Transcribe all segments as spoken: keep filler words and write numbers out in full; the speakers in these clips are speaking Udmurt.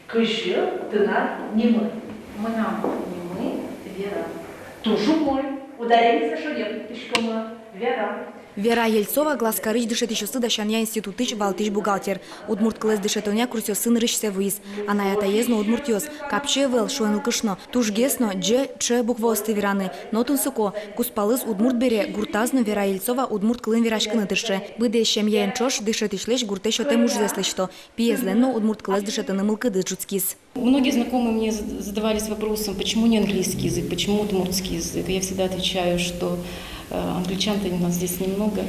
Кызьы тынад нимы? Мынам нимы Вера. Туж умой. Ударениез шонер пуктӥськомы. Вера. Вера Ельцова Глазкарысь дышетӥсьёсты дасянъя институтысь валтӥсь бухгалтер. Удмурт кылэз дышетонъя курсъёсы нырысьсэ вуиз. Анай-атаез но удмуртъёс. Капчи ӧвӧл, шуэн лыкышно. Тужгес но ӟ, ӵ букваосты вераны. Но тунсыко, кузпалыз удмурт бере, гуртаз но Вера Ельцова удмурт кылын вераськыны тырше. Быдэс семьяен ӵош дышетӥсьлэсь гуртэ сётэм ужзэс лэсьто. Пиезлэн но удмурт кылэз дышетыны мылкыдыз ӝутскиз. Многие знакомые мне зад-, задавались вопросом, почему не английский язык, почему удмуртский язык. Я всегда отвечаю, что, э, англичан-то у нас здесь немного,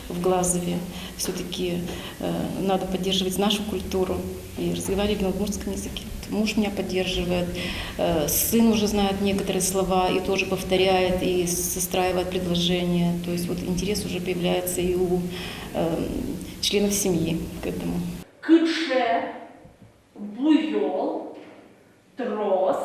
в Глазове. Всё-таки, э, надо поддерживать нашу культуру. И разговаривать на удмуртском языке. Вот муж меня поддерживает, э, сын уже знает некоторые слова и тоже повторяет, и состраивает предложения. То есть вот интерес уже появляется и у, э, членов семьи к этому. Кыӵе буёл трос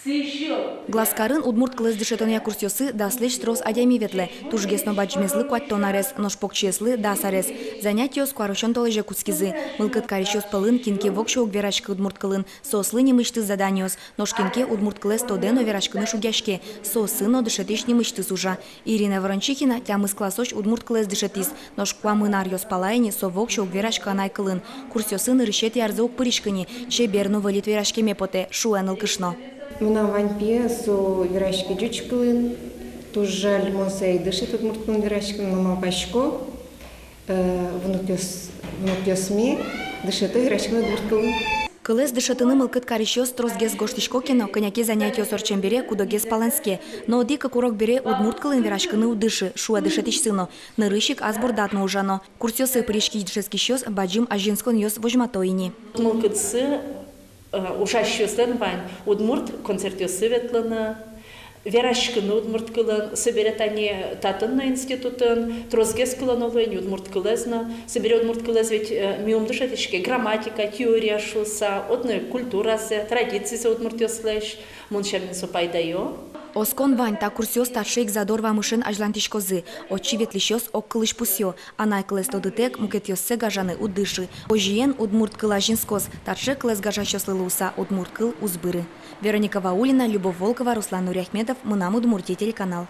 сӥзьыл. Глазкарын удмурт кылэз дышетонъя курсъёсы даслэсь трос адями ветлэ. Тужгес но бадӟымезлы куатьтон арес, нош покчиослы дас арес. Занятиос куарусён толэзе кутскизы. Мылкыд карисьёс пӧлын кин ке воксё уг вераськы удмурт кылын, соослы нимысьтыз заданиос. Нош кин ке удмурт кылэз тодэ но вераськыны шугъяське, соосын но дышетӥсь нимысьтыз ужа. Ирина Ворончихина тямыс классозь удмурт кылэз дышетӥз, нош куамын аръёс пала ини со воксё уг вераськы анай кылын. Курсъёсы нырысетӥ арзэ уг пыриськы ни, чебер но выльыт вераськеме потэ, шуэ нылкышно. Мынам вань пие, со вераське ӟуч кылын. Туж жаль, мон сое ӧй дышет удмурт кылын вераськыны, но малпасько, э, внукъёс-, внукъёсме дышето вераськыны удмурт кылын. Кылэз дышетыны мылкыд карисьёс тросгес гожтӥсько ке но, кӧня ке занятиос ортчем бере куд-огез палэнске. Но одӥг-кык урок бере удмурт кылын вераськыны уд дышы, шуэ дышетӥсьсы но. Нырысь ик ас бордад но ужано. Курсъёсы пыриськись дышетскисьёс бадӟым азинсконъёс возьмато ини. Мылкыдсы, э, ужасьёслэн вань удмурт концертъёсы ветлыны, вераськыны удмурт кылын. Собере тани татын но институтын тросгес кылоно луэ ини удмурт кылэз но. Собере удмурт кылэз ведь, э, ми ум дышетӥське, грамматика, теория шуыса, одно ик культуразэ, традицизэ удмуртъёслэсь. Мон сямен, со пайдаё. Оскон вань, та курсъёс таӵе ик задор вамышен азьлантӥськозы. Отчы ветлӥсьёс огкылысь пусъё: анай кылэз тодытэк, мукетъёссэ гажаны уд дышы. Озьыен, удмурт кыл азинскоз, таӵе кылэз гажасьёслы луыса, удмурт кыл уз быры. Вероника Ваулина, Любовь Волкова, Руслан Нуриахметов, «Мынам Удмуртие» телеканал.